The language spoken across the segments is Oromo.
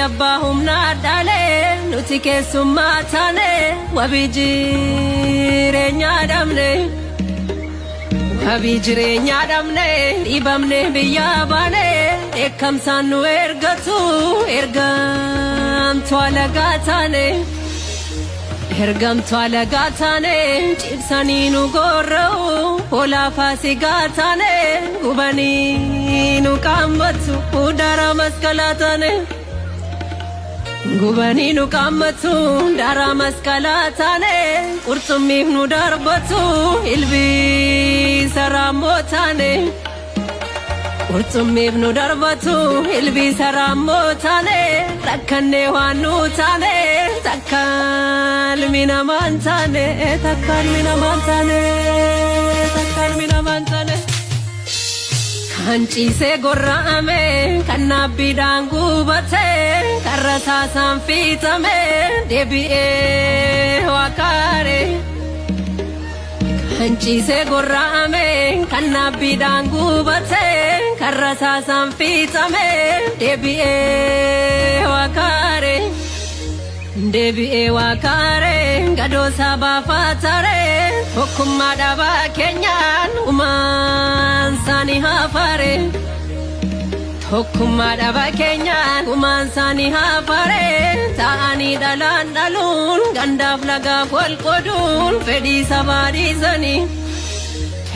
Abbaa humnaa dhaale, nuti keessummaa taane, wabii jireenyaa dhabne. Wabii jireenyaa dhabne, dhiibamne biyyaa baane, dheekkamsaan nu ergatu, ergamtuu alagaa taane. Ergamtuu alagaa taane, cibsanii nu gorra'u, hoolaa faasigaa taane, gubanii nu qaammatu, daaraa masqalaa taane. Gubanii nu qaammatu, daaraa masqalaa taane, qurxummiif nu darbatu, ilbiisa raammoo taane. Qurxummiif nu darbatu, ilbiisa raammoo taane, rakkannee waan nu taane, takka ilmi namaan taane, takka ilmi namaan taane, takka ilmi namaan taane. Kan ciisee gorra'ame, kan naabbiidhaan gubate, kan rasaasaan fiixame, deebi'ee waaqaare. Kan ciisee gorra'ame, kan naabbiidhaan gubate, kan rasaasaan fiixame, deebi'ee waaqaare. Deebi'ee waaqaare, gadoosaa baafatare, tokkummaa dhabaa keenyaan uumaan isaanii haafare. Tokkummaa dhabaa keenyaan uumaan isaanii haafare, ta'anii dhalaan dhaluun, gandaaf lagaaf wal qooduun, fedhii sabaa dhiisanii.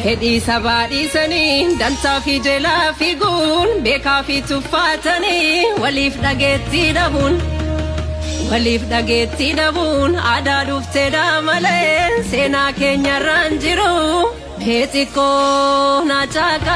Fedhii sabaa dhiisanii, dantaa fi jelaa fiiguun, beekaa fi tuffaatanii, waliif dhageettii dhabuun. Waliif dhageettii dhabuun aadaa dhufteedha malee seenaa keenyarraan jiru. Mee xiqqoo na caaqa.